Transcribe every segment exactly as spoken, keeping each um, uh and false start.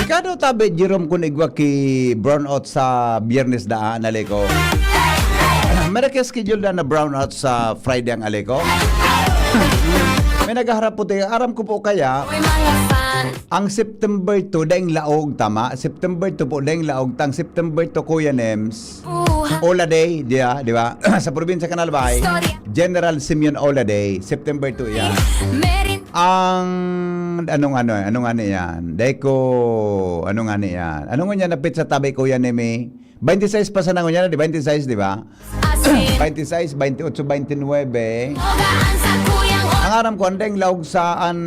Ikaw daw tabi, Jerome, kun igwa ki brownout sa Biyernes da, ah, na liko. May naka-schedule na na brownout sa Friday ang aliko. May naghaharap po tayo. Aram ko po kaya, ang September two, daing laog, tama? September two po, daing laog. Tang September two, Kuya Nems. Ola Day, di ba? Di ba? Sa probinsya Canal Bay, General Simeon Ola Day, September two yan. Ang, anong ano, anong ano yan? Dai ko, anong ano yan? Anong ano yan na petsa tabi, Kuya Nemi? Twenty-six pa sana ngunyan, di ba? Twenty-six, di ba? Twenty-six, twenty-eight, twenty-nine. Ang aram ko, andeng laog sa, an,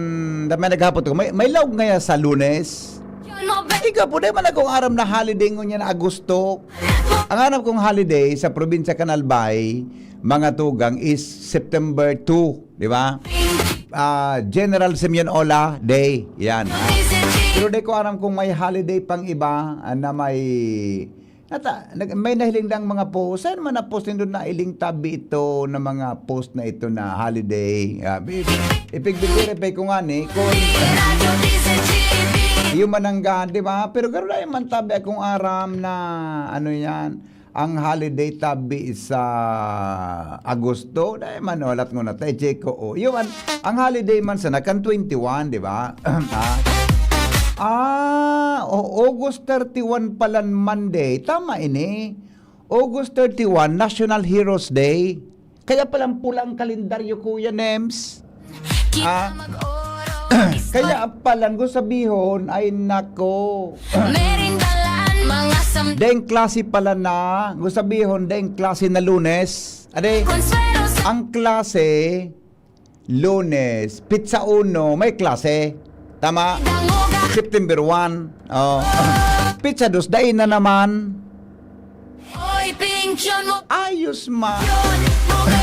may naghapot ko, may, may laog ngaya sa Lunes? Ikaw po, di man akong aram na holiday ngunyan na Agosto. Ang aram kong holiday sa probinsya Canal Bay, mga tugang, is September two, di ba? Ah, General Simeon Ola Day, yan. Pero di ko aram kung may holiday pang iba, ah, na may, nata, nag-, may nahiling dang mga post. Saan man na post nindo na iling tabi ito na mga post na ito na holiday? Ah, i-, ipig-verify ko nga ni kung iyo man ang ga-, di ba? Pero garo na man tabi akong aram na, ano yan, ang holiday tabi sa Agosto. Dai man, olat ko na, ta, i-check ko. Oh. Yung an-, ang holiday man sana kan twenty-one, di ba? Ah. Ah, o, August thirty-one palan Monday. Tama ini. August thirty-one, National Heroes Day. Kaya palang pula ang kalendaryo, Kuya Nems. Ah, kaya palan ko sabihon, ay nako. Deng klase pala na, ko sabihon, deng klase na Lunes. Ade, ang klase, Lunes, petsa uno, may klase. Tama? September one. Oh. Petsa dos, dai na naman. Ayos ma.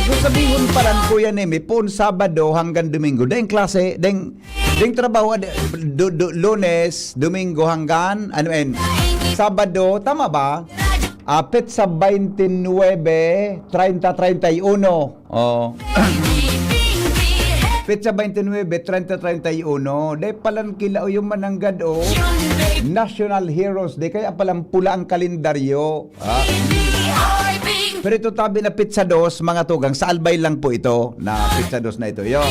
So, sabihon palan, Kuya Nemi, pon Sabado hanggang Domingo. Deng klase, deng, deng trabaho, ade, do, do, Lunes, Domingo hanggang, ano, en, Sabado, tama ba? Ah, petsa twenty-nine, treinta, treinta y uno. Oh. Petsa twenty-nine, treinta, treinta y uno. Dai palan kila o yung mananggad, oh. National Heroes Day. Kaya palang pula ang kalendaryo. Ah. Pero ito tabi na petsa dos, mga tugang, sa Albay lang po ito, na petsa dos na ito. Yo.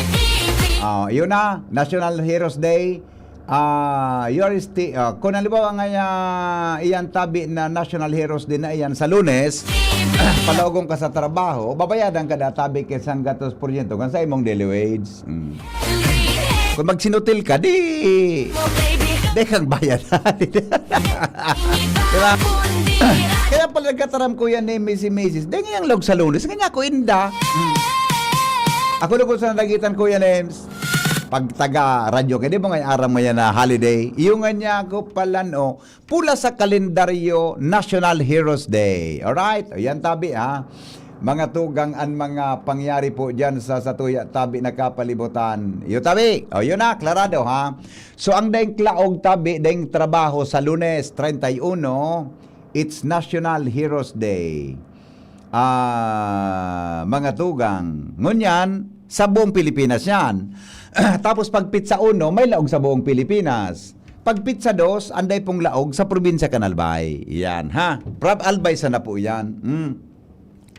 Ah, yun na, National Heroes Day. Ah, your sti-, ah, kung halimbawa nga, ah, iyan tabi na National Heroes Day na iyan sa Lunes, palaogon ka sa trabaho, babayadan ka da tabi kay sanggatos porsyento kan sa imong daily wage. Mm. Kung magsinutil ka, di, di kang bayad. Di ba? Kaya pala nagkataram ko yan ni Missy Macy's. Di ngayang log sa Lunes, nga niya ako inda. Mm. Ako na kung saan nagitan, Kuya Nems. Pag taga radyo ka, di mo nga aram mo yan na holiday. Iyo nga niya ako palan, oh, pula sa kalendaryo, National Heroes Day. Alright? O, yan tabi, ha? Mga tugang an mga pangyari po dyan sa satuya tabi na kapalibutan. Iyo tabi. O, yun na, klarado, ha? So, ang daing klaog tabi, daing trabaho sa Lunes, treinta y uno, it's National Heroes Day. Ah, mga tugang. Ngunyan, sa buong Pilipinas yan. Tapos pag petsa uno, may laog sa buong Pilipinas. Pag petsa dos, anday pong laog sa probinsya Canal Bay. Yan, ha? Prab Albay sana po yan. Mm.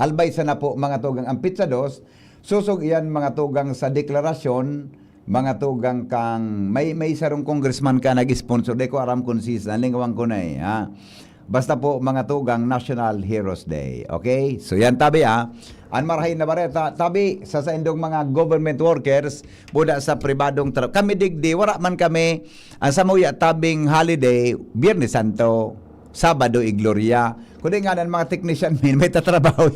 Albay sana po, mga tugang, ang petsa dos. Susog yan, mga tugang, sa deklarasyon, mga tugang, kang may, may sarong congressman ka nag-sponsor. Di ko aram kung si, nalingwan ko na eh, ha? Basta po, mga tugang, National Heroes Day. Okay? So, yan, tabi, ah. An marahay na bareta, tabi, sa saindong mga government workers, buda sa pribadong tra-, kami digdi, wala man kami, ang samuya tabing holiday, Biyernes Santo, Sabado y Gloria. Kundi nga, ang mga technician, min, may tatrabaho.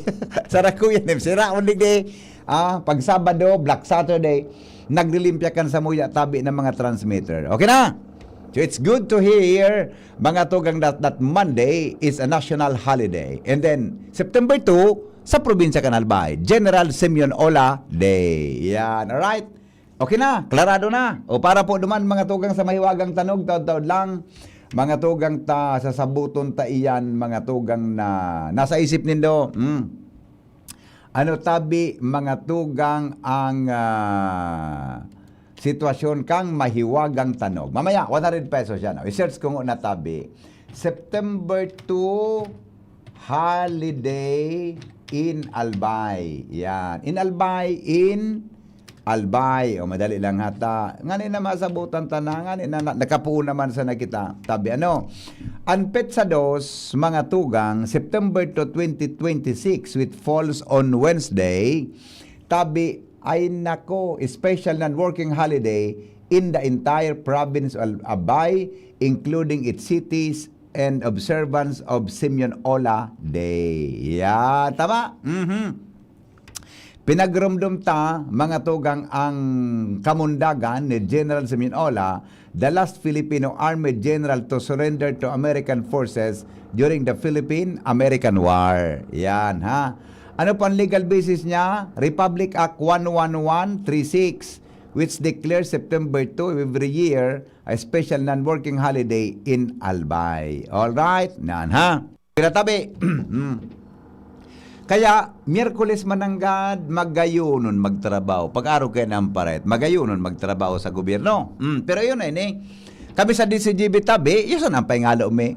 Sa Rakuyan, eh, sira, kundi di, ah, pag Sabado, Black Saturday, naglilimpya kan samuya tabi ng mga transmitter. Okay na? So, it's good to hear, mga tugang, that, that Monday is a national holiday. And then, September two, sa probinsya Canal Bay, General Simeon Ola Day. Yan, alright? Okay na, klarado na. O para po duman, mga tugang, sa mahiwagang tanog, taod-taod lang, mga tugang, ta, sasabuton ta iyan, mga tugang, na nasa isip nindo. Hmm. Ano tabi, mga tugang, ang, ah, sitwasyon kang mahiwagang tanog. Mamaya, one hundred pesos yan. O, i-search ko ngona tabi. September two, holiday in Albay. Yan. In Albay, in Albay. O, madali lang hata. Ngani na masabutan ta na, ngani na, na nakapuon naman sana kita. Tabi, ano? An petsa dos, mga tugang, September two, twenty twenty-six, which falls on Wednesday. Tabi, ay nako, special non-working holiday in the entire province of Albay, including its cities and observance of Simeon Ola Day. Ya, tama? Mhm. Pinagromdom ta, mga tugang, ang kamundagan ni General Simeon Ola, the last Filipino Army General to surrender to American forces during the Philippine-American War. Yan, ha? Ano po ang legal basis niya? Republic Act one one one three six, which declares September two every year a special non-working holiday in Albay. Alright? Yan, ha? Pinatabi. Mm. Kaya, Miyerkules mananggad, magayonon magtrabaho. Pag-araw kaya ng paret, magayonon magtrabaho sa gobyerno. Mm, pero yun na ini. Kami sa D C G B tabi, yun ang pangalo mi.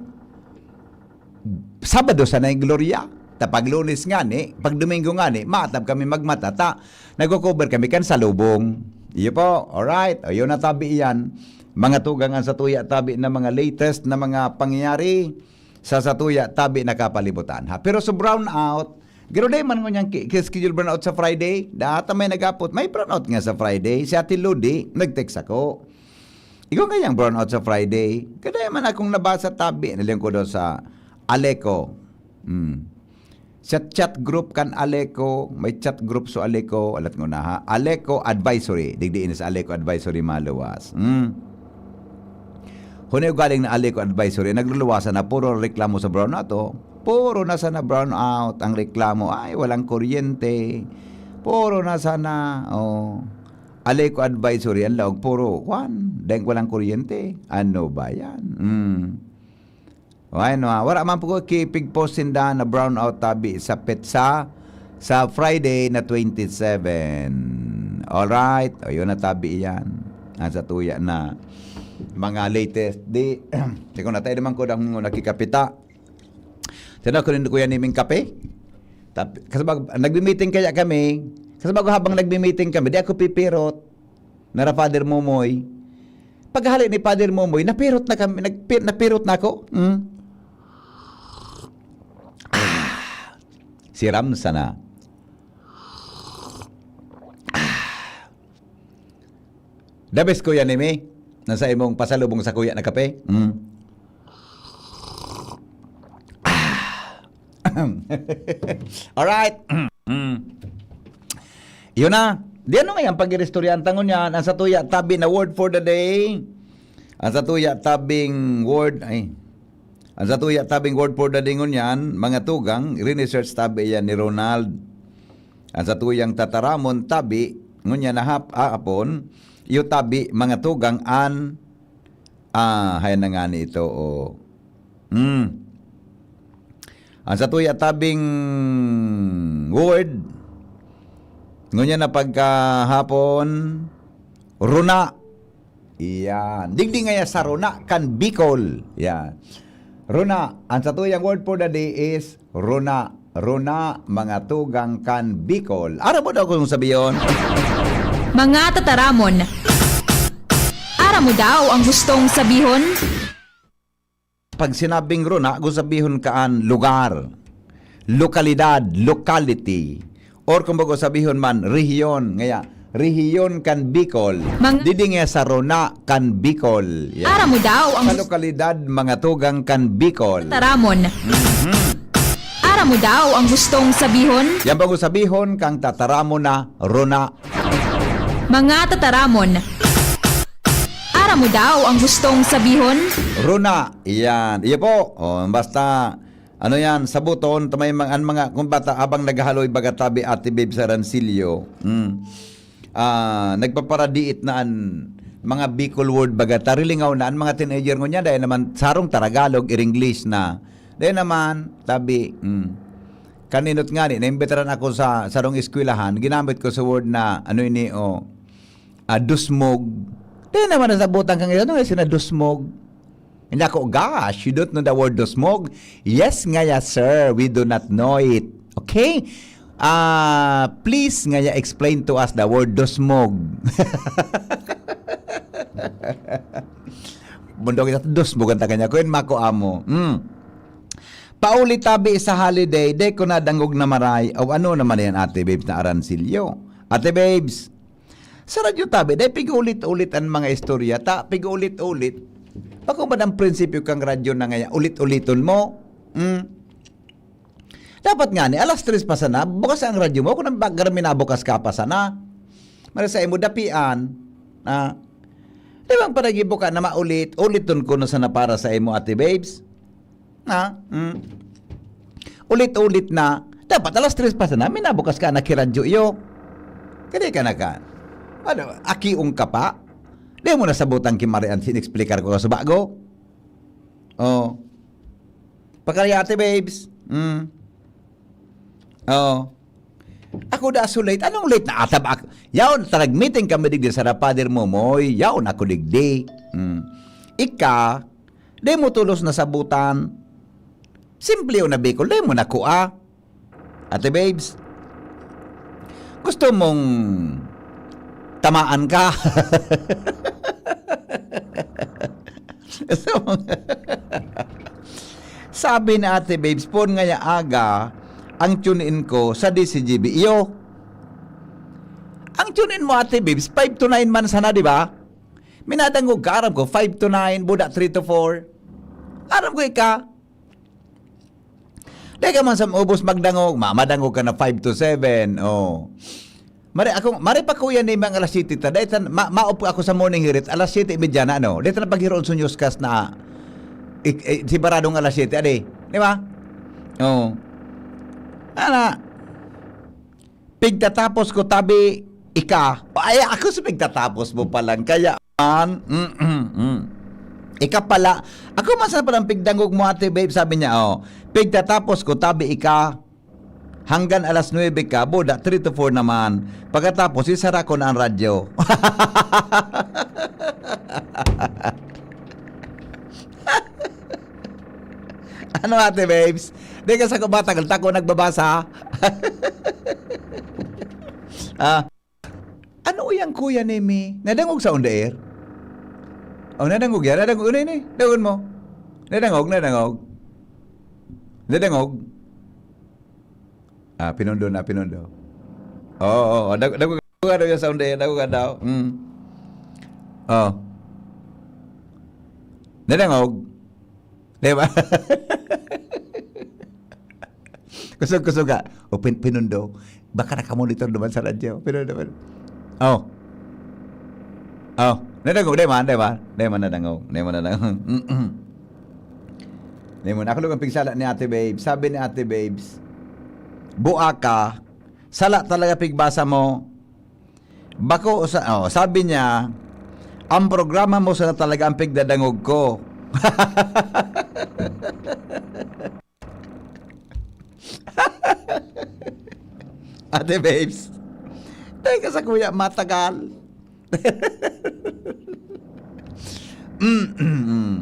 Sabado sa nay Gloria. Ta pag Lunes ngani, pag Domingo ngani, matab kami magmata, ta nagko-cover kami kan salubong. Iyo po. Alright. O, yun na tabi yan. Mga tugang an satuya tabi na mga latest na mga pangyayari sa satuya tabi na kapalibutan, ha. Pero sa brownout, garo di man ngunyan ki-, ki-schedule brownout sa Friday. Data may nagapot, may brownout nga sa Friday. Si Ate Lodi, nag-text ako. Ikaw kayang brownout sa Friday? Kadai man akong nabasa tabi, nalingkod daw sa Aleco. Hmm. Sa chat group kan Aleco, may chat group sa Aleco, alat ko na ha, Aleco Advisory. Digdi ini sa Aleco Advisory maluwas. Hmm. Huni galing na Aleco Advisory, nagluluwasan na puro reklamo sa brownout, oh. Puro na sana brownout ang reklamo. Ay, walang kuryente. Puro na sana, oh. Aleco Advisory, ang laog puro, kwan, dahil walang kuryente. Ano ba yan? Hmm. O, ayun, ah, wala man po ko kipig-post sinda na brownout tabi sa petsa sa Friday na twenty-seven. Alright. O, yun na tabi yan. Ang satuya na mga latest. Di, di ko na tayo naman ko dang nakikapita. Tinaw ko rin, Kuya Niming, kape. Tap-, kasi bag-, nagmi-meeting kaya kami. Kasi bago habang nagmi-meeting kami, di ako pipirot. Nara Father Momoy. Paghali ni Father Momoy, napirot na kami, nagpi-, napirot na ako. Mm. Ah, siram sana. Ah. The best, Kuya Nimi. Nasa imong pasalubong sa kuya na kape. Mm. Ah. Alright. Mm. Yun na. Di ano nga yan, pag-iristoryahan tangon yan, ang satuya tabi na word for the day. Ang satuya tabing word, ay, ang satuya tabing word for the day ngunyan, mga tugang, rinesearch tabi yan ni Ronald. Ang satuyang tataramon tabi, ngunyan na hap-, hapon, iyo tabi, mga tugang, an, ah, hayan na nga ni ito, o. Hmm. Ang satuya tabing word, ngunyan na pagkahapon, runa. Iyan. Digdi ngaya sa runa kan Bicol. Yan. Runa. Ang satuyang word for the day is runa. Runa, mga tugang kan Bicol. Aram mo daw kung sabihon? Mga tataramon. Aram mo daw ang gustong sabihon? Pag sinabing runa, gusabihon kaan lugar, lokalidad, locality, or kung bago sabihon man, rehiyon. Ngaya, rehiyon kan Bicol. Mga Didi nga sa runa kan Bicol. Yan. Aram mo daw ang Sa lokalidad, mga tugang kan Bicol. Taramon. Mhm. Aram mo daw ang gustong sabihon? Yan bago sabihon kang tataramon na runa. Mga tataramon. Aram mo daw ang gustong sabihon? Runa, iyan. Iyo po. O, basta, ano yan, sabuton, tamay mga, ang mga, kung bata, habang naghahaloy, baga tabi, Ate Babe Sarancillo. Mm. Ah, nagpaparadiit na an mga Bicol word, baga, tarilingaw na an mga teenager ngunyan, dahil naman sarong Tagalog, ir-English na. Dahil naman, tabi, mm, kaninot ngani, naimbitaran ako sa sarong eskwelahan, ginamit ko sa word na, ano ini, o, ah, dusmog. Di naman nasabutan kang isa, ano nga sinadusmog? Hindi ako, "Gosh, you don't know the word dusmog?" Yes, ngaya, sir, we do not know it. Okay? Ah, please, ngaya, explain to us the word dusmog. Bundok ito, dusmog ang taga niya. Kung mako amo. Mm. Pauli tabi sa holiday, di ko nadangog na maray. O ano naman yan, Ate Babes, na aransilyo? Ate Babes, sa radyo tabi, dai pig-ulit-ulit an mga istorya ta, pig-ulit-ulit. Bako ba ang prinsipyo kang radyo na ngaya ulit-uliton mo? Hmm? Dapat nga ni, alas tres pa sana, bukas ang radyo mo, kung nang bagar minabukas ka pa sana. Mara sa imo dapian, ah, di bang panagibo ka na maulit, uliton ko na sana para sa imo, Ate Babes? Ha? Hmm? Ulit-ulit na, dapat alas tres pa sana, minabukas ka na kiradyo iyo. Kadi ka na ka. Ano, akiong ka pa? Di mo nasabutan ki Marian sin-explicar ko sa bago? Oh. Pakayate, babes. Hmm. Oh. Ako da so late. Anong late na atab ak-, yaon, tarag meeting kami digdi sa Father Momoy. Yaon ako digdi. Hmm. Ika, di mo tulos nasabutan. Simple yun na Bicol, di mo nakua. Ate babes, gusto mong tamaan ka? Gusto mong sabi ni Ate Babes, pon ngaya aga, ang tune-in ko sa D C G B. Iyo, ang tune-in mo, Ate Babes, five to nine man sana, di ba? Minadangog ka, aram ko, five to nine, buda three to four. Aram ko ika. Di ka man sa ubos magdangog, ma-, madangog ka na five to seven, oh. Mare ako, mare pa kuya ni mga alas siyete ta, dahil sa, ma-, maop ako sa morning hirit, alas siyete y media na, ano. Dito na paghiroon sa newscast na, ik-, eh, si Baradong alas siyete, adi. Di ba? Oh. Ana, pigtatapos ko tabi, ika. Ay, ako sa pigtatapos mo pa lang. Kaya man, mm, mm, mm. Ika pala, ako man sa palang pigdangog mo, Ate Babe, sabi niya, oh, pigtatapos ko tabi, ika. Hanggang alas nuebe ka, buda, three to four naman. Pagkatapos, isara ko na ang radyo. Ano, Ate Babes? Di ka sa kumatagal, tako nagbabasa. Ah. Ano yang kuya ni mi? Nadangog sa on the air? Oh, nadangog yan. Nadangog. Ano yun eh? Dangon mo. Nadangog, nadangog. Nadangog. Ah, pinundo na, pinundo. Oo, oo. Dag-, dago ka daw yung sound eh. Dago ka daw. Mm. Oh. Nadangog. Di ba? Kusog-kusog ka. O pin-, pinundo. Baka nakamonitor naman sa radyo. Pinundo, pinundo. Oh. Oh. Nadangog, di man, di man. Di man nadangog. Di man nadangog. Mm-mm. Di man. Ako lang ang pigsala ni Ate Babes. Sabi ni Ate Babes, "Bua ka, sala talaga pigbasa mo." Bako, sa-, oh, sabi niya, "Ang programa mo sana talaga ang pigdadangog ko." Ate Babes, teka sa kuya, matagal. Mm, mm, mm.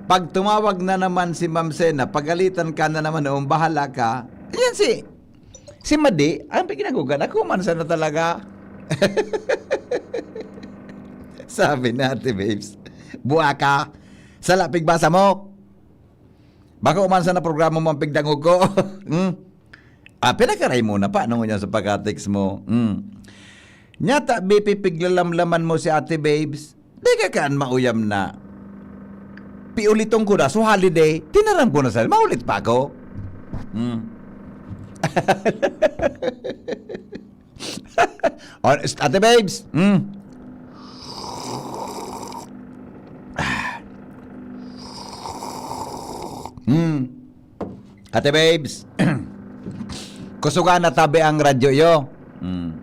Pag tumawag na naman si Ma'am Sena, pagalitan ka na naman, noong bahala ka. Yan si, si Madi, ang piginagugan, ako man sana talaga. Sabi ni Ate Babes, "Bua ka, sala pigbasa mo." Bako man sana programa mo ang pigdangog ko. Hmm? Ah, pinakaray mo na pa, nung yan sa pagka-text mo. Hmm. Nyata, B P, piglalamlaman mo si Ate Babes. Di ka kaan mauyam na. Piuliton ko na, so holiday, tinaram ko na sa'yo, maulit pa ako. Hmm. Oh, Ate Babes. Hmm. Hmm. Ate Babes. Kusugan na tabi ang radyo iyo. Hmm.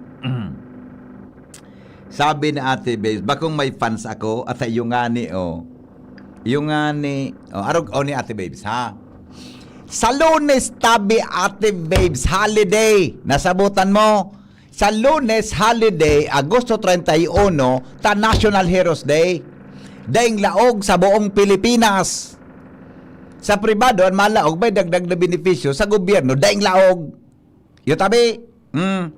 Sabi ni Ate Babes, "Bakong may fans ako, at iyo ngani, oh." Iyo ngani, oh, arog, oh, ni Ate Babes, ha? Sa Lunes, tabi, Ate Babes, holiday. Nasabutan mo? Sa Lunes, holiday, Agosto treinta y uno, ta National Heroes Day. Daing laog sa buong Pilipinas. Sa pribado, an malaog, may dagdag na benepisyo. Sa gobyerno, daing laog. Iyo tabi. Mm.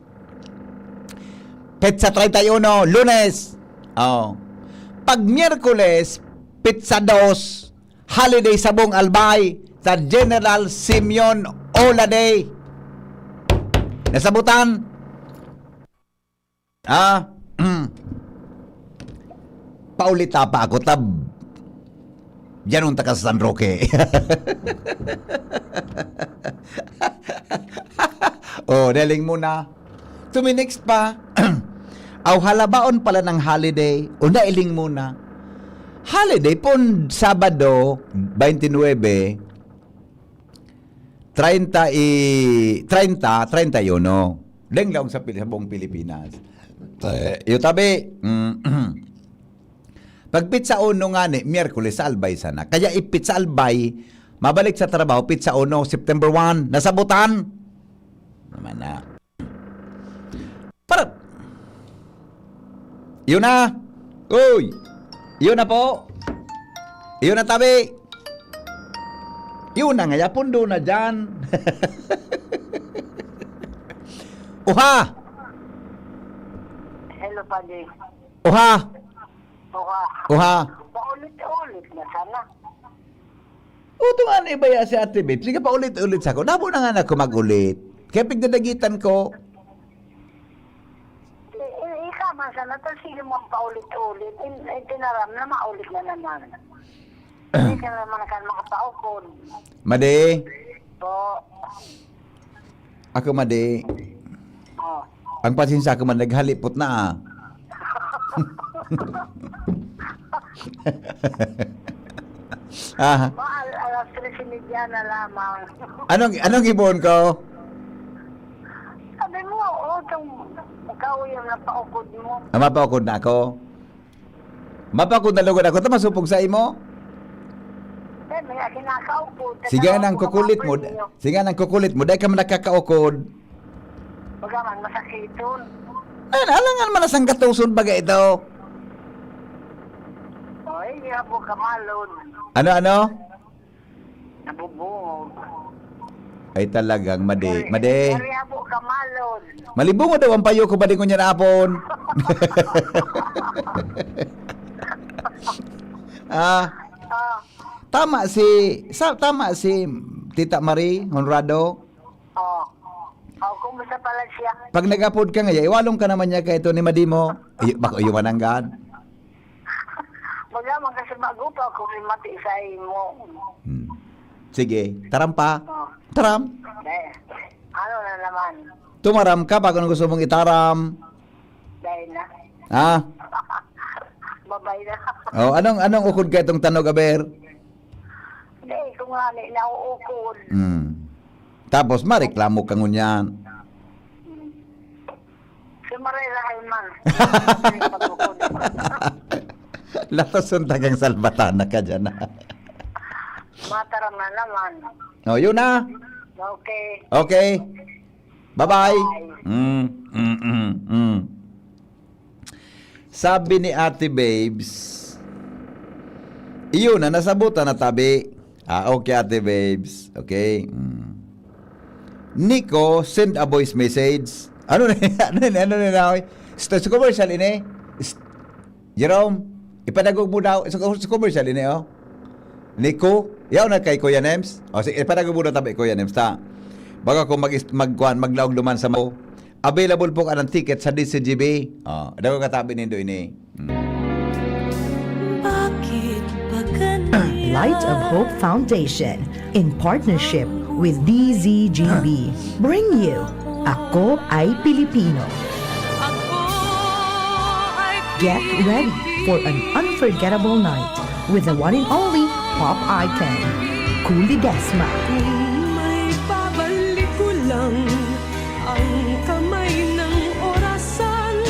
Petsa treinta y uno, Lunes. Oh. Pag Miyerkules, petsa dos, holiday sa buong Albay, sa General Simeon Ola Day. Nasabutan? Ah, paulita pa ako, tab. Diyan unta ka sa San Roque. Oh, deling muna. Tuminext pa. Aw, halabaon pala ng holiday. O, nailing muna. Holiday pon Sabado, twenty-nine, treinta y, treinta, treinta y uno. Deng laong sa Pil-, sa buong Pilipinas. Eh, yung tabi, mm, pag petsa uno nga ni, Miyerkules sa Albay sana. Kaya ipetsa Albay, mabalik sa trabaho, petsa uno, September one, nasabutan. Naman na. Para. Yun na. Uy. Yun na po. Yun na tabi. Yun na nga, yapon doon na dyan. Uha. Hello, Padi. Uha. Uha. Uha. Paulit-ulit na sana. Uto nga na ibaya si Ate Babe. Sige, paulit-ulit sa ako. Dabo na nga na ako mag-ulit. Kaya pigdadagitan ko. I-, i-, ika man sana, to sige mo ang paulit-ulit. In-, itinaram na maulit na naman. Hindi ka naman ka makapaukod. Madi? Po. Ako, madi. Oh. Ang pasensya ko man, naghalipot na, ah. Ah. Mahal, alas tres y media na lamang. Anong, anong gibohon ko? Sabi mo, oh, itong ikaw yung napaukod mo. Ah, mapaukod na ako? Mapaukod na lugod ako, ta masupog sa imo? Eh, may akin nakaukod. Sige nang kukulit mo, sige nang kukulit mo, dai ka man nakakaukod. Baga man, masakiton. Ay, alangan man na sanggatoson baga ito. Oy, yabo ka malon. Ano, ano? Nabubungog. Ay, talagang madi, madi. Yari, yari, yabo ka malon. Malibungo daw ang payo ko, badi ko niya na apon. Ah, Ah, tama si, sa, tama si Tita Marie Honrado. Oh. Oh, kumusta pala siya? Pag nag-apod ka nga, iwalong ka naman niya kay ito ni Madimo. Ay, bako iwan ang gaan. Wala man kasi bago pa ako may mati sa imo. Hmm. Sige, taram pa. Oh. Taram. Eh, ano na naman? Tumaram ka bago na gusto mong itaram. Dahil na. Ah. Babay na. Oh, anong, anong ukod ka itong tanog, aber? Hindi, kung nga, nauukod. Hmm. Tapos, mareklamo ka ngunyan. Si Maray Rahel man. Latos yung tagang salbatana ka dyan, ah. Mataram na naman. Oh, yun na. Okay. Okay. Bye-bye. Bye. Mm, mm, mm, mm. Sabi ni Ate Babes, iyo na, nasabutan na tabi. Ah, okay, Ate Babes. Okay. Mm. Nico, send a voice message. Ano na, ano na, ano na, ano na? Ito, sa commercial ini. Jerome, ipadagog mo daw. Sa, sa commercial ini, oh. Nico, yaw na kay Kuya Nems. O, sige, ipadagog mo daw tabi, Kuya Nems, ta. Baga kung mag-, magkuhan, maglaog duman sa mo. Available po ka ng ticket sa D C G B. Oh, daw katabi nindo ini. Hmm. Bakit ba ganyan? Light of Hope Foundation, in partnership with D Z G B, bring you Ako Ay Pilipino. Ako ay Get ready for an unforgettable night with the one and only pop icon, Cool Ledesma. Kung may babalik ko lang ang kamay ng orasan,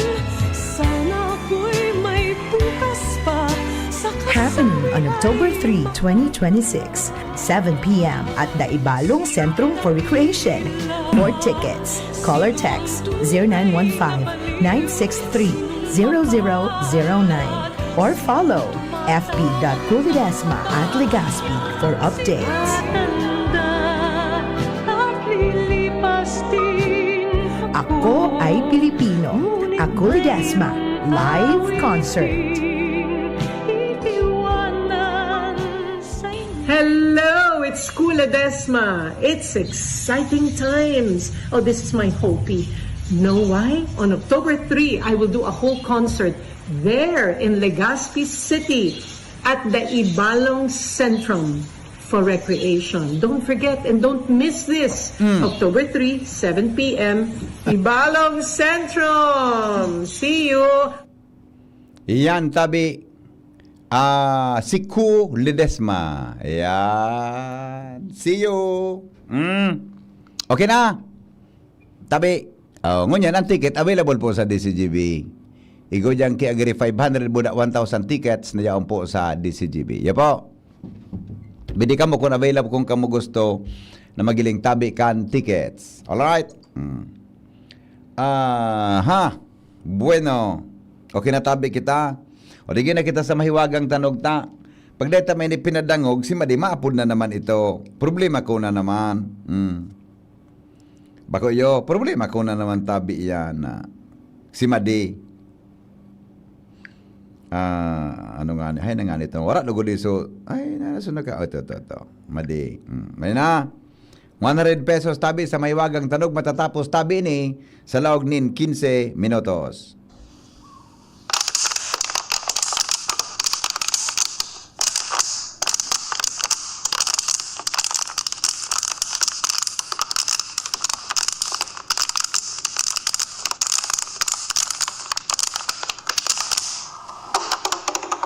sana ako'y may bukas pa sa Happening on kasaysayan. October three, twenty twenty-six, seven p m at Daibalong Centrum for Recreation. For tickets, Call or text zero nine one five, nine six three, zero zero zero nine or follow F B dot Q Ledesma at Legazpi for updates. Ako ay Pilipino. Ako Ledesma. Live concert. Hello, it's Q Ledesma. It's exciting times. Oh, this is my hopey. Know why? On October three, I will do a whole concert there in Legazpi City at the Ibalong Centrum for recreation. Don't forget and don't miss this. Mm. October three, seven p m, Ibalong Centrum. See you! Yan, tabi. Ah, si Q Ledesma. Yan. See you. Mm. Okay na. Tabi. Oh, ngunyan, ang ticket available po sa D C G B. Igwa diyan ki agri five hundred, buda one thousand tickets na yaon po sa D C G B. Yan po. Bidi kamo kung available, kung kamo gusto na magiling tabi kan tickets. Alright? Mm. Aha. Bueno. Okay na tabi kita. O di na kita sa mahiwagang tanog ta. Pag dahil ta may pinadangog, si Madi maapod na naman ito. Problema ko na naman. Mm. Bako iyo, problema ko na naman tabi iyan na si Madi. Ah, ano nga ni? Ay, na nga nito. Wala, lugod iso. Ay, na, nasunod ka. Oh, ito, ito, ito. Madi. Mm, madi na. One hundred pesos tabi sa mahiwagang tanog matatapos tabi ni sa laog nin quince minutos.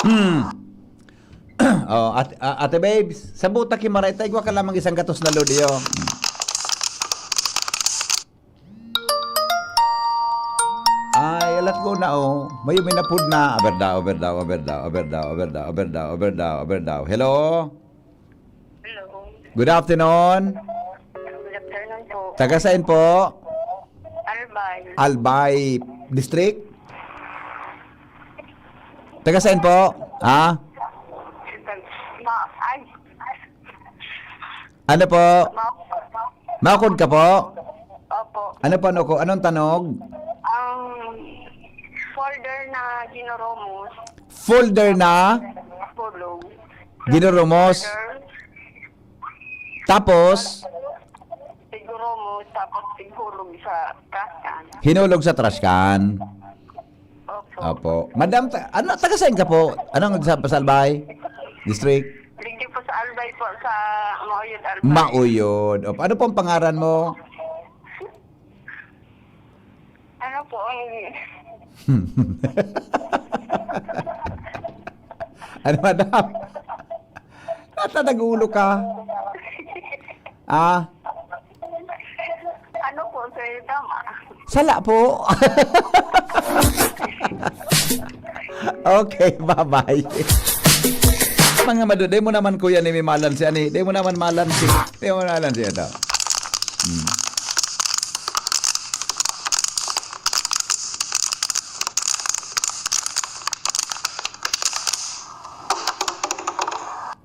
Hmm. Oh, at, a-, Ate Babes, sa buta ki maray ta, igwa ka lamang isang gatos na lodi, oh. Ay, alat ko na, oh. Mayo minapod na. Aberdaw, aberdaw, aberdaw, aberdaw, aberdaw, aberdaw, aberdaw, aberdaw. Hello? Hello. Good afternoon. Good afternoon po. Taga saan po? Albay. Albay District? Taga saan po? Ha? Ma-, ay. Ano po? Ma-, Maukod ka po? Opo. Ano po, ano ko? Anong tanog? Ang folder na ginoromos. Folder na? Tulog. Ginoromos? Folder. Tapos? Siguro mo, tapos siguro sa trash can. Hinulog sa trash can. Opo. Opo. Madam, ta-, ano, taga saan ka po? Anong sa, sa Albay? District? Ligdi po sa Albay po, sa Mauyod, Albay. Mauyod. Opo. Ano po ang pangaran mo? Ano po ang Ano, madam? Nata nag-ulo ka? Ah? Ano po, sir? Tama. Sala po. Okay, bye-bye. Mga madu, dai mo naman, kuya, ni mimalan si ani. Dai mo naman malan si. Dai mo malan si ito. Hmm.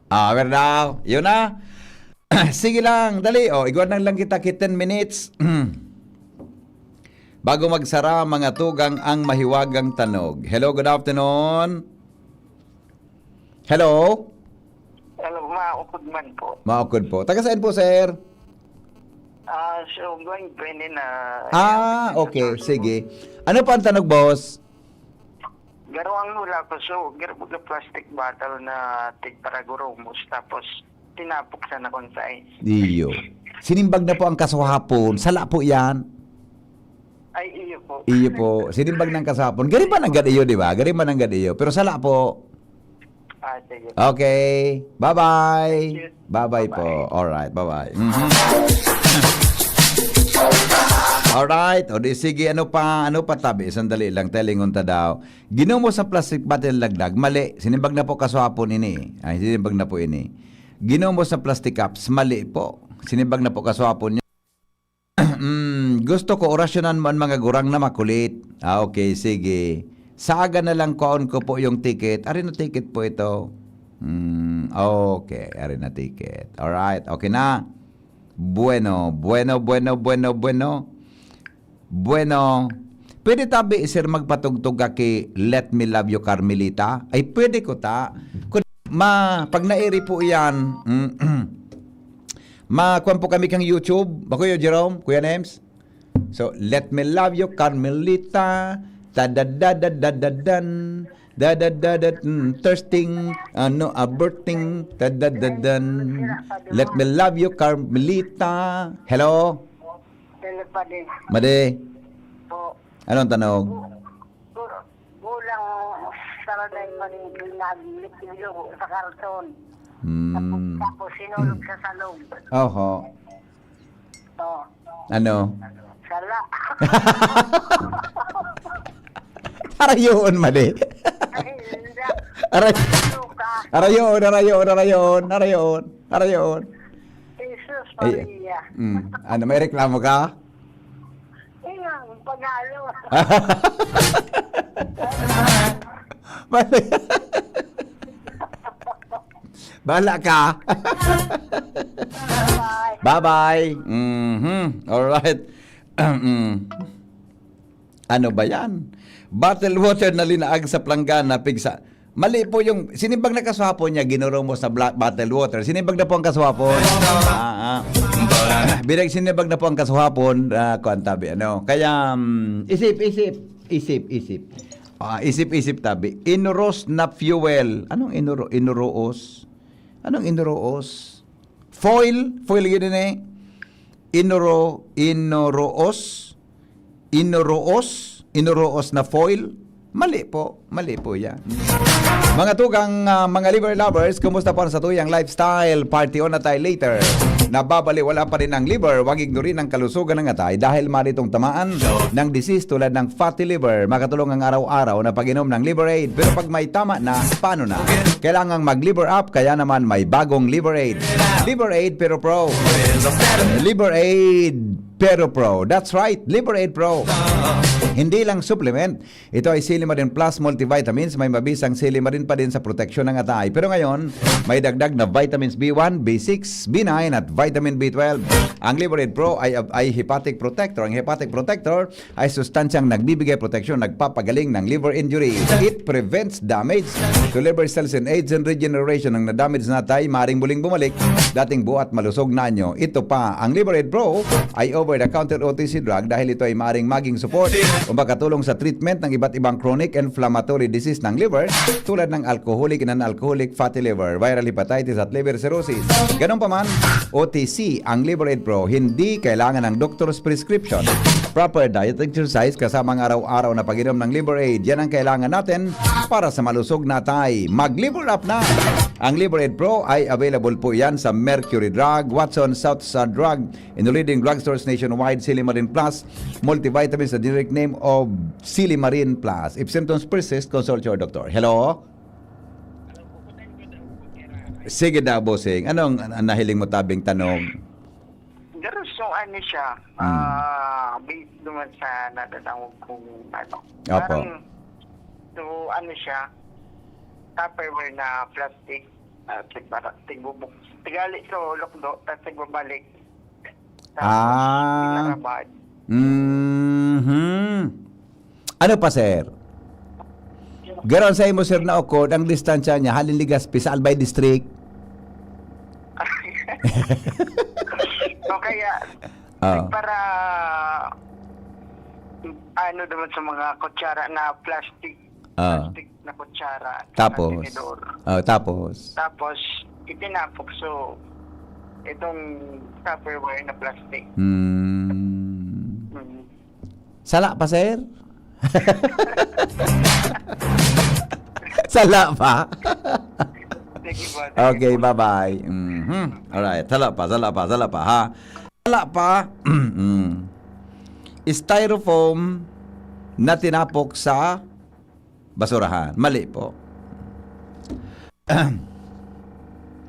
Ah, meron na. Yun na. Sige lang, dali. O, igwa na lang kita ki ten minutes. Bago magsara, mga tugang, ang mahiwagang tanog. Hello, good afternoon. Hello? Hello, maukod man po. Maukod po. Taga saan po, sir? Ah, so, going pwede na. Ah, okay. Sige. Ano pa ang tanog, boss? Garo ang hula ko, so, garo baga plastic bottle na tigparagurumos, tapos tinapok sa nakon sa ice. Iyo. Sinimbag na po ang kaswahapon. Sala po yan. Ay, iyo po. Iyo po. Sinimbag ng kaswahapon. Gari pa nanggad iyo, di ba? Gari pa nanggad iyo. Pero sala po. Ah, sige. Okay. Bye-bye. Thank you. Bye-bye po. Bye-bye. Alright, bye-bye. Mhm. Alright. O di sige, ano pa? Ano pa tabi? Sandali lang. Telingon ta daw. Ginomos sa plastic bottle laglag. Mali. Sinimbag na po kaswapon ini. Ay, sinimbag na po ini. Ginomos sa plastic cups. Mali po. Sinimbag na po kaswapon niyo. Mm, Gusto ko orasyonan mo an mga gurang na makulit. Ah, okay, sige. Sa aga na lang kwaon ko po yung ticket. Ari na ticket po ito. Hmm, okay, ari na ticket. Alright, okay na. Bueno, bueno, bueno, bueno, bueno. Bueno, pwede tabi, sir, magpatugtog ka ki Let Me Love You, Carmelita? Ay, pwede ko ta. Kun ma pag nairi po iyan, mm, ma kuwan po kami kang YouTube, ba, Kuya Jerome, Kuya Nems? So, "Let me love you, Carmelita, ta da da da da da dan, da da da da, mm, thirsting, ano, aborting, ta da da dan. Let me love you, Carmelita." Hello? Hello, Padi. Madi. Po. Anong tanog? Bu-, bu-, bulang sarangay pa rin pinag-, sa karton. Hmm. Tapos, tapos sinulog sa salog. Oho. Oh. Ano? Sala. Arayoon, mali. Ay, hindi. Aray-, Ano ka? Arayoon, arayoon, arayoon, arayoon, arayoon. Jesus Ay, Maria. Mm. Ano, may reklamo ka? Ayun, panalo. Mali. Bahala ka. Bye-bye. Bye-bye. Mhm. Alright. Mm. Ano ba yan? Bottle water na linaag sa planggana, pigsa. Mali po yung, sinimbag na kaswapon niya, ginurumos na bla-, bottle water. Sinimbag na po ang kaswapon. Ah, ah. Binag sinimbag na po ang kaswapon, ah, kuwan tabi, ano. Kaya, mm, isip, isip, isip, isip. Ah, isip-isip tabi. Inuros na fuel. Anong inuro-, inuroos? Anong inuroos? Foil? Foil yun din eh. Inuro-, inuroos? Inuroos? Inuroos na foil? Mali po. Mali po yan. Mga tugang, ah, mga liver lovers, kumusta po ang satuyang lifestyle? Party on na tayo later. Nababaliwala pa rin ang liver, wag ignorin ang kalusugan ng atay dahil maritong tamaan ng disease tulad ng fatty liver. Makatulong ang araw-araw na pag-inom ng Liver Aid. Pero pag may tama na, paano na? Kailangang mag-Liver Up, kaya naman may bagong Liver Aid. Liver Aid Pero Pro. Liver Aid Pero Pro. That's right, Liver Aid Pro. Hindi lang supplement. Ito ay Silimarin Plus Multivitamins. May mabisang silimarin pa din sa proteksyon ng atay. Pero ngayon, may dagdag na vitamins B one, B six, B nine at vitamin B twelve. Ang Liver Aid Pro ay, ay hepatic protector. Ang hepatic protector ay sustansyang nagbibigay proteksyon, nagpapagaling ng liver injury. It prevents damage to liver cells and aids in regeneration. Ang na-damage na atay, maring muling bumalik, dating buo at malusog na anyo. Ito pa, ang Liver Aid Pro ay over-the-counter O T C drug dahil ito ay maring maging support o makatulong sa treatment ng iba't ibang chronic inflammatory disease ng liver tulad ng alcoholic and non-alcoholic fatty liver, viral hepatitis at liver cirrhosis. Ganun pa man, O T C ang Liver Aid Pro, hindi kailangan ng doctor's prescription. Proper diet, exercise, kasama ang araw-araw na pag-inom ng Liver Aid, yan ang kailangan natin para sa malusog na atay. Mag-Liver Up na! Ang Liver Aid Pro ay available po yan sa Mercury Drug, Watson, South Star Drug, in the leading drugstores nationwide, Silimarin Plus, multivitamins, the generic name of Silimarin Plus. If symptoms persist, consult your doctor. Hello? Sige daw, bossing. Anong an-, an nahiling mo tabing tanong? Pero so, ano siya, Hmm. ah, based naman sa natatawag kong ano. Opo. Parang, so, ano siya, Tupperware na plastic, ah, tigbara-, tigbubuk-, tigali sa lukdo, tapos tigbabalik. Tapos, Ah. pinarabad. Mhm. Ano pa, sir? Garo sa imo, sir, na ukod, ang distansya niya, halin Legazpi sa Albay District? O kaya, Ah. para, ano naman sa mga kutsara na plastic, Ah. plastic na kutsara, Tapos? Tinidor. Ah, tapos? Tapos, itinapok. So, itong Tupperware na plastic. Hmm. Mm. Sala pa, sir? Sala pa? Sige po, sige Okay, po. bye-bye. Mhm. Alright, sala pa, sala pa, sala pa, ha? Sala pa. Mm. Styrofoam na tinapok sa basurahan. Mali po.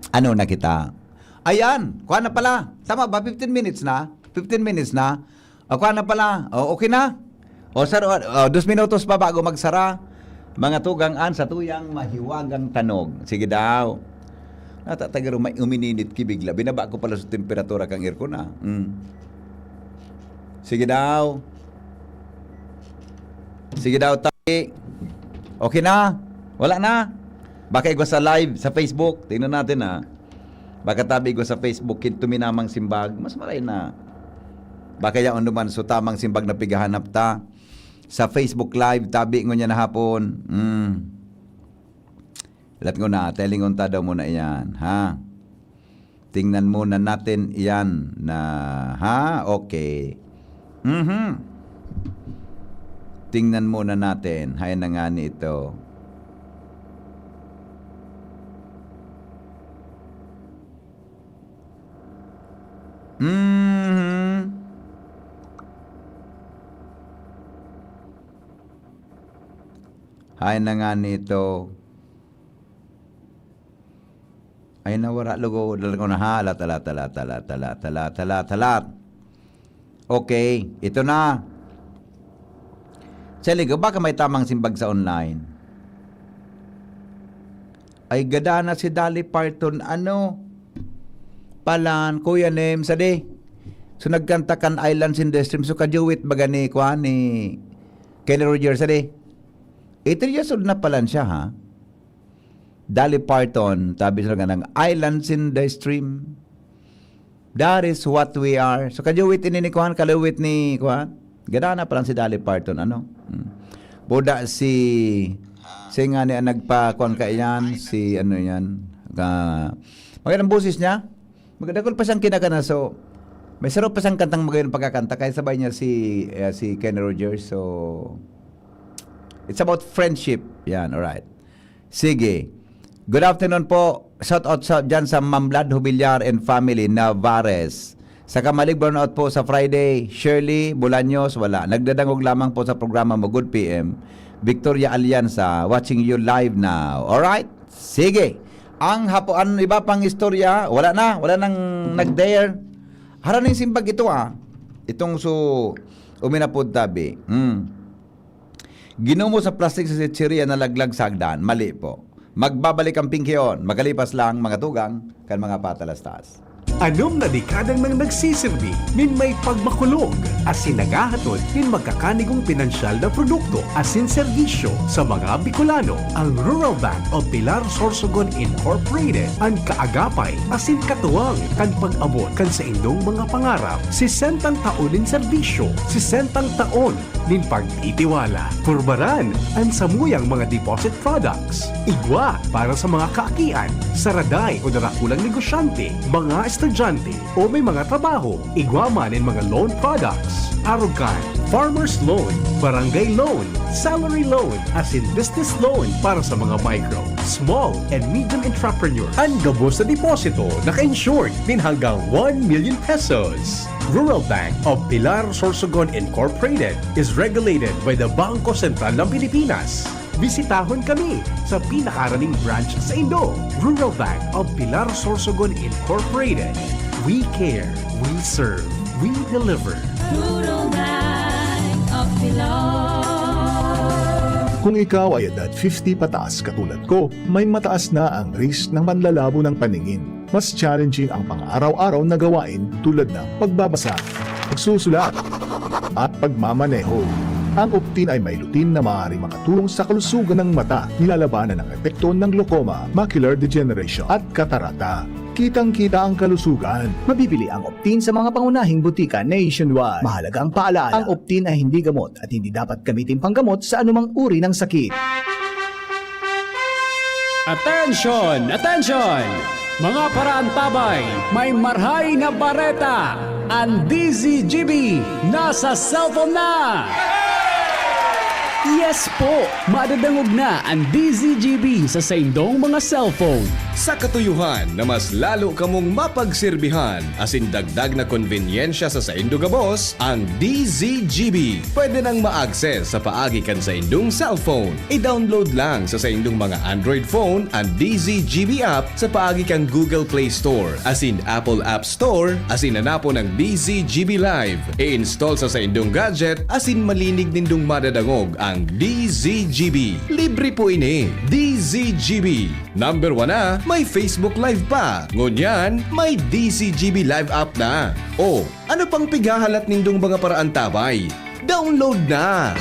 Ano na kita? Ayan, kuha na pala. Tama ba? Fifteen minutes na? Fifteen minutes na? O, kuha na pala. O, okay na? O, sir, o, o, dos minutos pa bago magsara. Mga tugang, an satuyang mahiwagang tanog. Sige daw. Natatagaro, may umininit ki bigla. Binaba ko pala sa temperatura kang aircon, ah. Mm. Sige daw. Sige daw, tabi. Okay na? Wala na? Baka igwa sa live, sa Facebook. Tingnan natin, ah. Baka tabi igwa sa Facebook, kin tuminamang simbag. Mas maray na. Baka yaon naman, so tamang simbag na pigahanap ta. Sa Facebook Live, tabi ngunyan na hapon. Mm. Lat ko na, telingon ta daw muna iyan, ha? Tingnan muna natin iyan na, ha? Okay. Mhm. Tingnan muna natin. Hay na nga ni ito. Mhm. Hay na nga nito. Ay, nawara, lugo, dala ko na, halat, halat, halat, halat, halat, halat, halat, halat. Okay, ito na. Sa ligaw, baka may tamang simbag sa online. Ay, gada na si Dolly Parton, ano? Palan, Kuya Nem, sa di. So, nagkanta kan Islands in the Stream. So, kajuwit baga ni, kuwan, ni Kenny Rogers, sa di. Ito yung sud na palan siya, ha? Dolly Parton, tabi sa kanang Islands in the Stream. That is what we are. So, kajuwit ini ni kuwan, kaluwit ni kuwan. Gada na palan si Dolly Parton, ano? Hmm. Buda si, si nga ni ang nagpa-, kuwan ka iyan, si ano yan, ka, magandang boses niya. Magdakul pa siyang kinakanta. So, may saro pa siyang kantang magayon pagkakanta, kaya sabay niya si, eh, si Kenny Rogers. So, it's about friendship. Yan, alright. Sige. Good afternoon po. Shout out sa, dyan sa Ma'am Vlad Hubillar and family, Navares. Sa Kamalig, brownout po sa Friday. Shirley Bolaños, wala. Nagdadangog lamang po sa programa mo. Good P M. Victoria Alianza, watching you live now. Alright? Sige. Ang hapo-, ang iba pang istorya, wala na. Wala nang nag-dare. Haraning simbag ito, ah. Itong su-, uminapod tabi. Hmm. Ginumo sa plastik sa chichirya na laglag sa hagdan. Mali po. Magbabalik ang Pinkion. Makalipas lang, mga tugang, kan mga patalastas. Anom na dekada nang nagsisirbi nin may pagmakulog asin naghahatod nin magkakanigong pinansyal na produkto asin serbisyo sa mga Bicolano. Ang Rural Bank of Pilar Sorsogon Incorporated, an kaagapay asin katuwang kan pag-abot kan saindong mga pangarap. Sesentang taon nin serbisyo, sesentang taon nin pagtitiwala. Purbaran an samuyang mga deposit products. Igwa para sa mga kaakian, saraday o darakulang negosyante, mga estudyante, o may mga trabaho. Igwa man nin mga loan products. Arog kan farmer's loan, barangay loan, salary loan, asin business loan para sa mga micro, small, and medium entrepreneurs. An gabos na deposito naka-insured nin hanggang one million pesos. Rural Bank of Pilar Sorsogon Incorporated is regulated by the Bangko Sentral ng Pilipinas. Bisitahon kami sa pinakaraning branch saindo. Rural Bank of Pilar Sorsogon Incorporated. We care, we serve, we deliver. Rural Bank of Pilar. Kung ikaw ay edad fifty pataas katulad ko, may mataas na ang risk ng panlalabo ng paningin. Mas challenging ang pang-araw-araw na gawain tulad ng pagbabasa, pagsusulat, at pagmamaneho. Ang Optin ay may lutein na maaaring makatulong sa kalusugan ng mata, nilalabanan ang epekto ng glaucoma, macular degeneration, at katarata. Kitang-kita ang kalusugan. Mabibili ang Optin sa mga pangunahing butika nationwide. Mahalaga ang paalala, ang Optin ay hindi gamot at hindi dapat gamitin panggamot sa anumang uri ng sakit. Attention! Attention! Mga paraantabay, may marhay na bareta! Ang D Z G B nasa cellphone na! Yes po! Madadangog na an D Z G B sa saindong mga cellphone. Sa katuyohan na mas lalo kamong mapagserbihan asin dagdag na konbenyensya sa saindo gabos, ang D Z G B pwede nang ma-access sa paagi kan saindong cellphone. I-download lang sa saindong mga Android phone an D Z G B app sa paagi kan Google Play Store asin Apple App Store asin hanapon ang D Z G B Live. I-install sa saindong gadget asin malinig nindong madadangog ang D Z G B. Libre po ini. D Z G B. Number one na, may Facebook Live pa. Ngunyan, may D Z G B Live app na. O, ano pang pighahalat nindong mga paraantabay? Download na!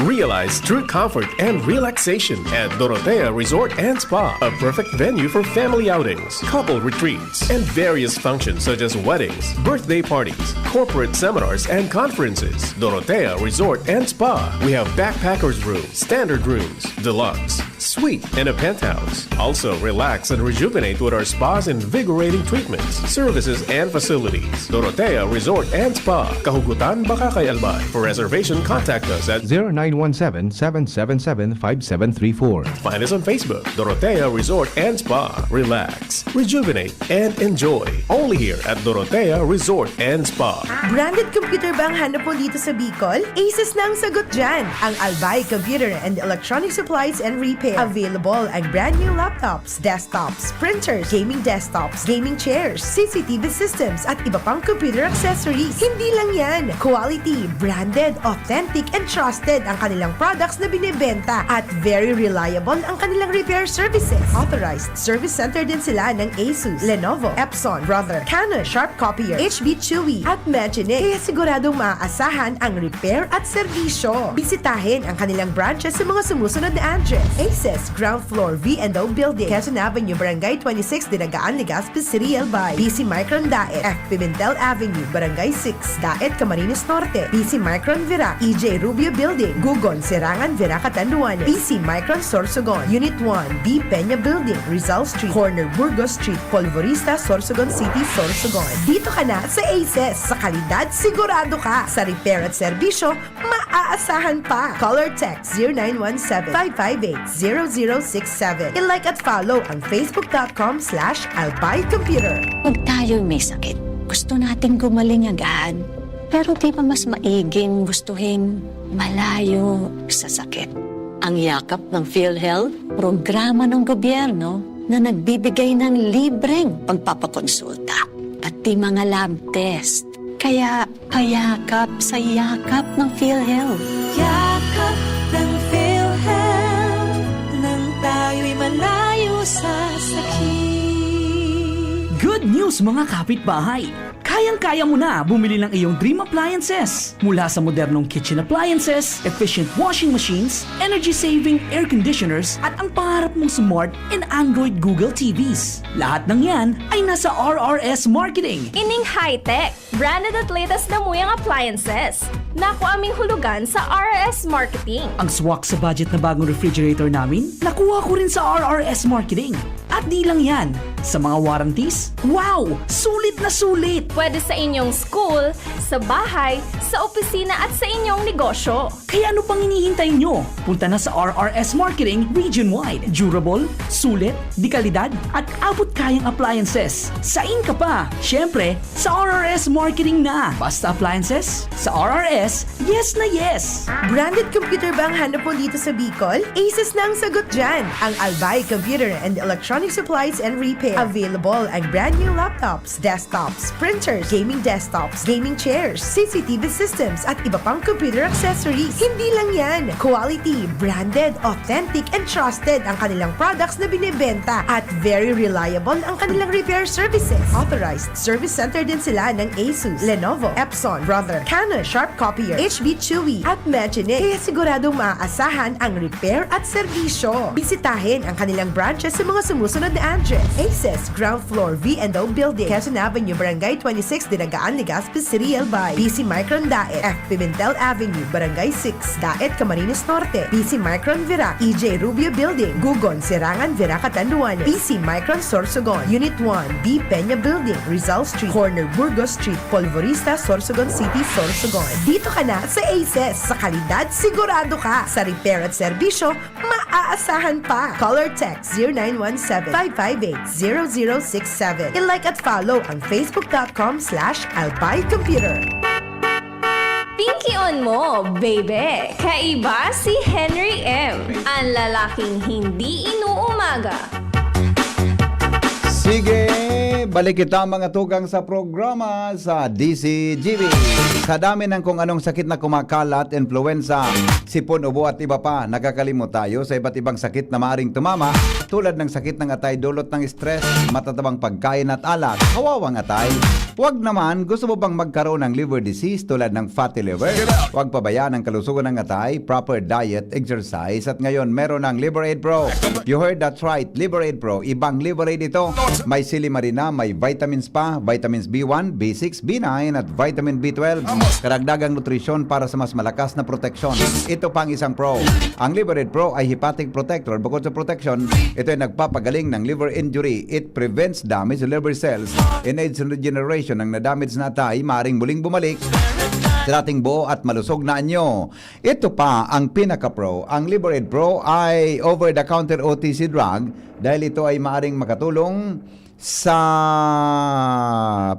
Realize true comfort and relaxation at Dorotea Resort and Spa, a perfect venue for family outings, couple retreats, and various functions such as weddings, birthday parties, corporate seminars, and conferences. Dorotea Resort and Spa. We have backpackers room, standard rooms, deluxe, suite, and a penthouse. Also, relax and rejuvenate with our spa's invigorating treatments, services, and facilities. Dorotea Resort and Spa, Kahugutan, Bacacay, Albay. For reservation, contact us at zero nine one seven, seven seven seven, five seven three four. Find us on Facebook, Dorotea Resort and Spa. Relax, rejuvenate, and enjoy. Only here at Dorotea Resort and Spa. Branded computer ba ang hanap mo dito sa Bicol? Asus na ang sagot dyan. Ang Albay Computer and Electronic Supplies and Repair. Available ang brand new laptops, desktops, printers, gaming desktops, gaming chairs, C C T V systems, at iba pang computer accessories. Hindi lang yan. Quality, branded, authentic, and trusted ang kanilang products na binebenta at very reliable ang kanilang repair services. Authorized service center din sila ng Asus, Lenovo, Epson, Brother, Canon, Sharp Copier, H B Chewy, at Magine. Kaya siguradong maaasahan ang repair at serbisyo. Bisitahin ang kanilang branches sa mga sumusunod na address: Aces, ground floor, V and O Building, Quezon Avenue, Barangay twenty-six, Dinagaan, Legazpi City, Albay. B C Micron Daet, F Pimentel Avenue, Barangay six, Daet, Camarines Norte. B C Micron Virac, E J Rubio Building, Gugon, Serangan, Virac, Catanduanes. B C Micron Sorsogon, Unit one, B Peña Building, Rizal Street, corner Burgos Street, Polvorista, Sorsogon City, Sorsogon. Dito ka na sa Aces. Sa kalidad, sigurado ka. Sa repair at serbisyo, maaasahan pa. Call or text zero nine one seven, five five eight, zero zero six seven. I-like at follow ang facebook dot com slash albay computer. Pag tayo'y may sakit, gusto nating gumaling agad. Pero di ba mas maiging gustuhin malayo sa sakit? Ang Yakap ng PhilHealth, programa ng gobyerno na nagbibigay ng libreng pagpapakonsulta, pati mga lab test. Kaya payakap sa yakap ng PhilHealth. Yakap ng PhilHealth, nang tayo'y malayo sa sakit. Good news, mga kapitbahay! Kayang-kaya mo na bumili ng iyong dream appliances. Mula sa modernong kitchen appliances, efficient washing machines, energy-saving air conditioners, at ang pangarap mong smart and Android Google T Vs. Lahat ng yan ay nasa R R S Marketing. Ining high-tech, branded at latest na muyang appliances. Nakuha ming hulugan sa R R S Marketing. Ang swak sa budget na bagong refrigerator namin, nakuha ko rin sa R R S Marketing. At di lang yan, sa mga warranties, wow! Sulit na sulit! Pwede sa inyong school, sa bahay, sa opisina at sa inyong negosyo. Kaya ano pang hinihintay nyo? Punta na sa R R S Marketing region-wide. Durable, sulit, dekalidad, at abot-kayang appliances. Sain ka pa? Siyempre, sa R R S Marketing na. Basta appliances, sa R R S, yes na yes! Branded computer ba ang hanap mo dito sa Bicol? Asus na ang sagot dyan! Ang Albay Computer and Electronic Supplies and Repair. Available ang brand new laptops, desktops, printers, gaming desktops, gaming chairs, C C T V systems, at iba pang computer accessories. Hindi lang yan! Quality, branded, authentic, and trusted ang kanilang products na binebenta at very reliable ang kanilang repair services. Authorized service center din sila ng Asus, Lenovo, Epson, Brother, Canon, Sharp Copier, H B Chewy, at Magine. Kaya siguradong maaasahan ang repair at serbisyo. Bisitahin ang kanilang branches sa mga sumusunod na address: Ace Access, ground floor, V and O Building, Quezon Avenue, Barangay twenty-six, Dinagaan, Legazpi City, Albay. B C Micron Daet, F Pimentel Avenue, Barangay six, Daet, Camarines Norte. B C Micron Virac, E J Rubio Building, Gugon, Serangan, Virac, Catanduanes. B C Micron Sorsogon, Unit one, B Peña Building, Rizal Street, corner Burgos Street, Polvorista, Sorsogon City, Sorsogon. Dito ka na sa Aces. Sa kalidad, sigurado ka. Sa repair at serbisyo, maaasahan pa. Call or text zero nine one seven, five five eight, zero zero six seven. I-like at follow ang facebook dot com slash albay computer. Pinkion mo, baby! Kaiba si Henry M, ang lalaking hindi inuumaga. Sige, balik kita mga tugang sa programa sa D C G B. Sa dami ng kung anong sakit na kumakalat, influenza, sipon, ubo at iba pa, nakakalimot tayo sa iba't ibang sakit na maaring tumama, tulad ng sakit ng atay dulot ng stress, matatabang pagkain at alak, hawawang atay. Huwag naman, gusto mo bang magkaroon ng liver disease tulad ng fatty liver? Huwag pabayaan ang kalusugan ng atay, proper diet, exercise, at ngayon meron ng Liver Aid Pro. You heard that right, Liver Aid Pro. Ibang Liver Aid ito. May silimarina, may vitamins pa, vitamins B one, B six, B nine, at vitamin B twelve. Karagdagang nutrisyon para sa mas malakas na proteksyon. Ito pa ang isang pro. Ang Liver Aid Pro ay hepatic protector. Bukod sa protection, ito ay nagpapagaling ng liver injury. It prevents damage to liver cells. In aids and regeneration, ang na-damage na atay, maaring muling bumalik sa dating buo at malusog na anyo. Ito pa ang pinaka-pro. Ang Liver Aid Pro ay over-the-counter O T C drug dahil ito ay maaring makatulong sa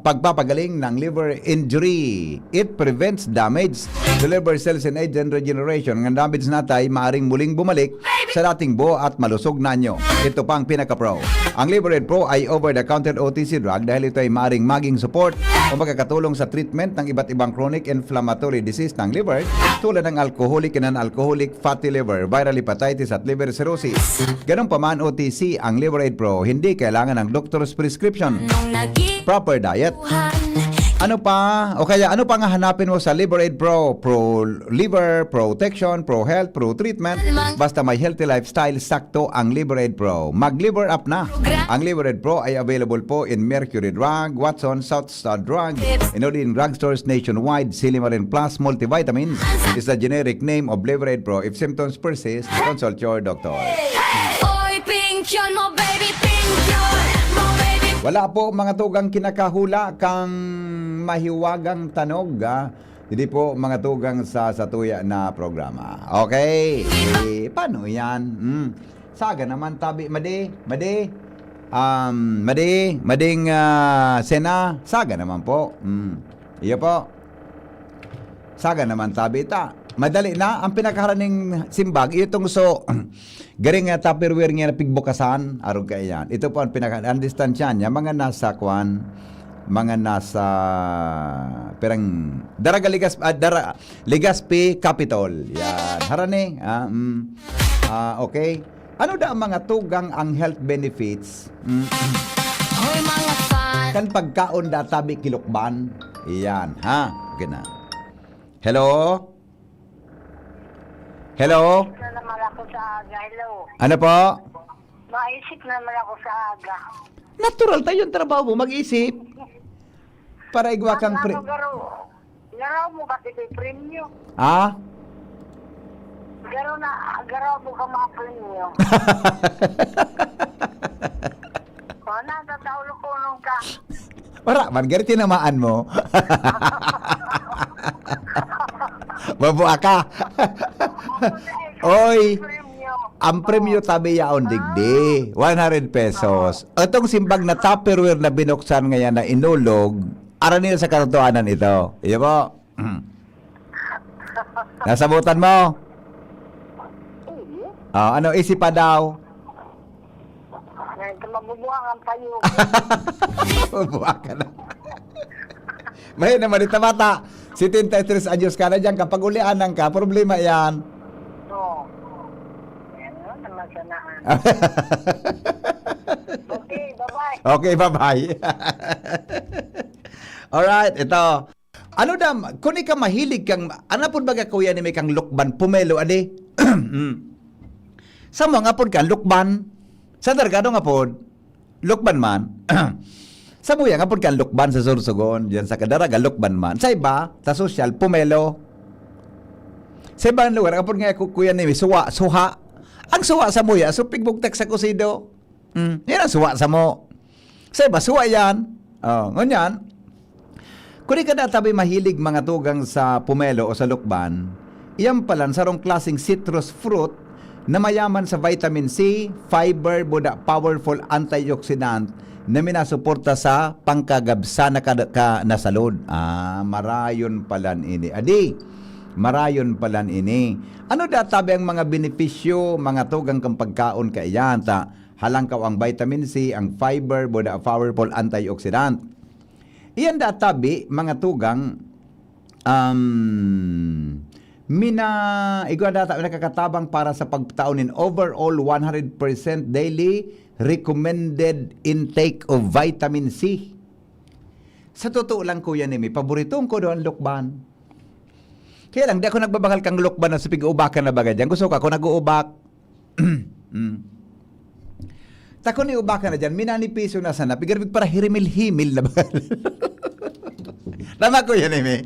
pagpapagaling ng liver injury. It prevents damage to liver cells in age and regeneration. Ang damage na atay maaring muling bumalik sa dating buo at malusog na anyo. Ito pa ang pinaka-pro. Ang Liver Aid Pro ay over-the-counter O T C drug dahil ito ay maaring maging support o makakatulong sa treatment ng iba't ibang chronic inflammatory disease ng liver tulad ng alcoholic and non-alcoholic fatty liver, viral hepatitis at liver cirrhosis. Ganun pa man, O T C ang Liver Aid Pro, hindi kailangan ng doctor's prescription. Proper diet. Ano pa? O kaya ano pa nga hanapin mo sa Liver Aid Pro? Pro liver, protection, pro health, pro treatment. Basta may healthy lifestyle, sakto ang Liver Aid Pro. Mag Liver Up na. Ang Liver Aid Pro ay available po in Mercury Drug, Watson, South Star Drug, in all in drugstores nationwide. Silimarin Plus Multivitamins is the generic name of Liver Aid Pro. If symptoms persist, consult your doctor. Oy, pinkyun mo, baby, pinkyun mo, baby. Wala po mga tugang kinakahula kang mahiwagang tanog, ah. Hindi po mga tugang sa satuya na programa. Okay. Eh, paano yan? Hmm. Saga naman tabi, madi, madi. Um, madi, mading ah, sena. Saga naman po. Hmm. Iyo po. Saga naman tabi ta. Madali na ang pinakaharaning simbag. Iyo tong so, garing nga Tupperware nga napigbukasan. Arog ka iyan. Ito po ang pinaka, ang distansya niya. Mga nasa kwan, mga nasa pirang Daraga Ligas, ah, Dara, Legazpi Capitol. Yan. Harani. Ah, mm. Ah, okay. Ano da ang mga tugang ang health benefits? Mm. Hoy, mga fan. Kan pagkaon da tabi kilukban. Iyan, ha? Okay na. Hello? Hello? na naman ako sa aga. Hello. Ano po? Maisip na naman ako sa aga. Natural tayo yung trabaho mo, mag-isip. Para igwa kang pre... Ano, garo? Garo mo kasi may premyo. Ah? Garo na, garo mo ka mga premyo. O, nasa taulo kunong ka. Wala man, gari tinamaan mo. Mabuha ka. Oy, Premyo. ang premyo tabi yaon digdi, one hundred pesos. Itong simbag na Tupperware na binuksan ngayon na inulog, aranil sa katotohanan ito. Iyo po. Nasabutan mo? Hindi. Ah, ano, isip pa daw? Ngayon, mabubuang ang payo. Bubuha ka na. May naman ito bata. Setenta y tres anyos ka na dyan. Kapag ulianan ka, problema yan. Oo. Ayan, ano naman sana. Okay, bye-bye. Okay, bye-bye. Alright, ito. Ano dam, kung ika mahilig kang, ano po baga kuya ni may kang lukban, pumelo, adi? Mm. Sa mga pod kang lukban, sa dargado nga pod, Lukban man. Sa buya, nga pud kan lukban sa Sorsogon, diyan sa Candaraga, lukban man. Sa iba, sa sosyal, pumelo. Sa ibang lugar, apod nga, ku-, kuya ni, suwa, suha. Ang suwa sa buya, so pigbugtak sa kusido. Hmm, yan ang suwa sa mo. Sa iba, suwa yan. Oh, ngunyan, kung di ka databi mahilig mga tugang sa pumelo o sa lukban, iyan palan sarong klaseng citrus fruit na mayaman sa vitamin C, fiber, buda powerful antioxidant na minasuporta sa pangkagabsa na kada-, ka nasalod. Ah, marayon palan ini. Adi, marayon palan ini. Ano databi ang mga benepisyo, mga tugang kan pagkaon kaiyan? Ta, halangkaw ang vitamin C, ang fiber, buda powerful antioxidant. Iyan databi, mga tugang, um, mina-, igwa data, nakakatabang para sa pagtao nin overall one hundred percent daily recommended intake of vitamin C. Sa totoo lang, Kuya Nemi, paboritong ko daw ang lukban. Kaya lang, di ako nagbabakal kang lukban na sa pig-uubakan na baga dyan. Gusto ko, ako nag-uubak. Mm. Takon ni ubakan na dyan, minanipiso na sana, pigar para hirimil-himil na bakal. Tama ko yan, Eme.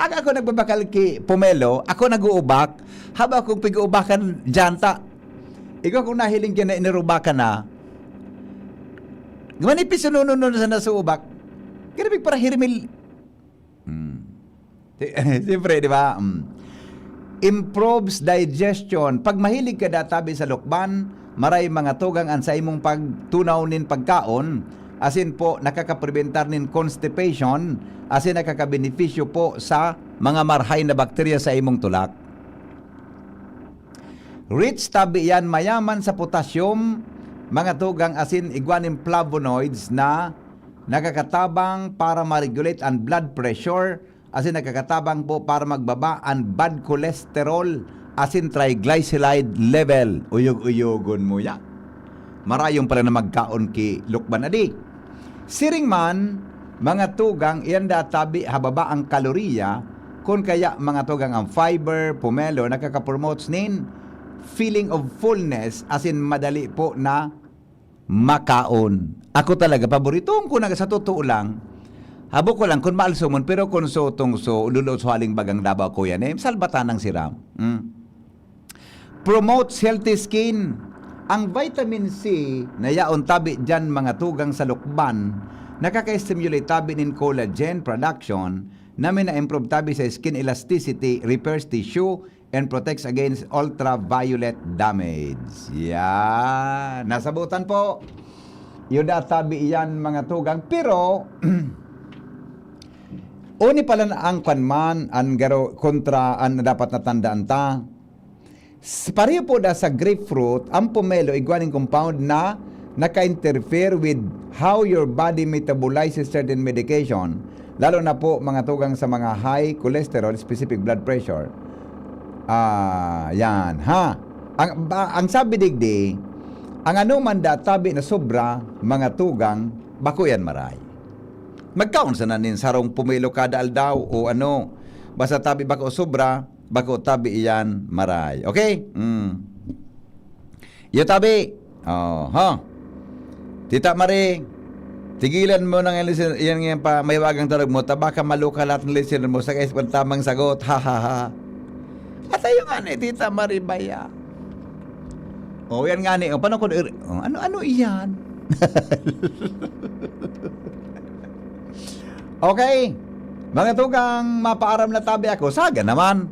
Ang ako nagbabakal ki Pomelo, ako nag-uubak, haba akong pig-uubakan dyan ta. Ikaw kung nahiling ka na inirubakan na, manipis yung nuno-nuno sa nasuubak. Grabe para hirimil. Hmm. Si-, siyempre, di ba? Hmm. Improves digestion. Pag mahilig ka databi sa lukban, maray mga tugang an sa imong pagtunaw nin pagkaon, asin po nakakaprebentar nin constipation, asin nakakabenepisyo po sa mga marhay na bakterya sa imong tulak. Rich tabi yan, mayaman sa potassium, mga tugang asin igwa nin flavonoids na nakakatabang para ma-regulate ang blood pressure, asin nakakatabang po para magbaba ang bad cholesterol, asin triglyceride level. Uyog-uyogon mo ya. Marayon pala na magkaon ki lukban adi. Siring man, mga tugang, iyan da tabi hababa ang kaloriya, kun kaya mga tugang ang fiber, pomelo, nakakapromotes nin feeling of fullness, asin madali po na makaon. Ako talaga, paborito ko na sa totoo lang. Habo ko lang kung maalsomon, pero kung so, tong so, luluto sa haling bagang Davao ko yan, eh, salbatan ng siram. Mm. Promotes healthy skin. Ang vitamin C na yaon tabi dyan mga tugang sa lukban, nakaka-stimulate tabi nin collagen production na mina-improve tabi sa skin elasticity, repairs tissue, and protects against ultraviolet damage. Yan. Nasabutan po. Yuda tabi yan mga tugang. Pero, uni pala na ang kwan man, ang garo kontra, ang dapat natandaan ta. S-, pareho po da sa grapefruit, ang pomelo, igwa ning compound na naka-interfere with how your body metabolizes certain medication, lalo na po mga tugang sa mga high cholesterol, specific blood pressure. Ah, yan, ha? Ang, ba, ang sabi digdi, ang ano man da tabi na sobra, mga tugang, bako yan maray. Magkaon sana nin sarong pomelo kada aldaw o ano, basta tabi bako sobra, bako tabi iyan maray. Okay? Mm. Iyo tabi. Oh, ha? Tita Marie, tigilan mo na nga listener, yan nga pa, mahiwagang tanog mo, tabaka maluka lahat ng listener mo, sa kais tamang sagot, ha, ha, ha. At ayun nga ni, Tita Marie Baya. Oh, yan nga ni, oh, paano ko, oh, ano, ano iyan? Okay. Mga tugang, mapaaram na tabi ako. Saga naman.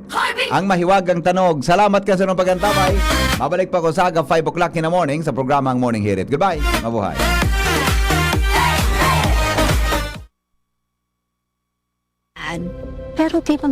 Ang mahiwagang tanog. Salamat ka sa inyong pag-antabay. Mabalik pa ako sa aga five o'clock in the morning sa programang Morning Hirit. Goodbye. Mabuhay. Pero di ba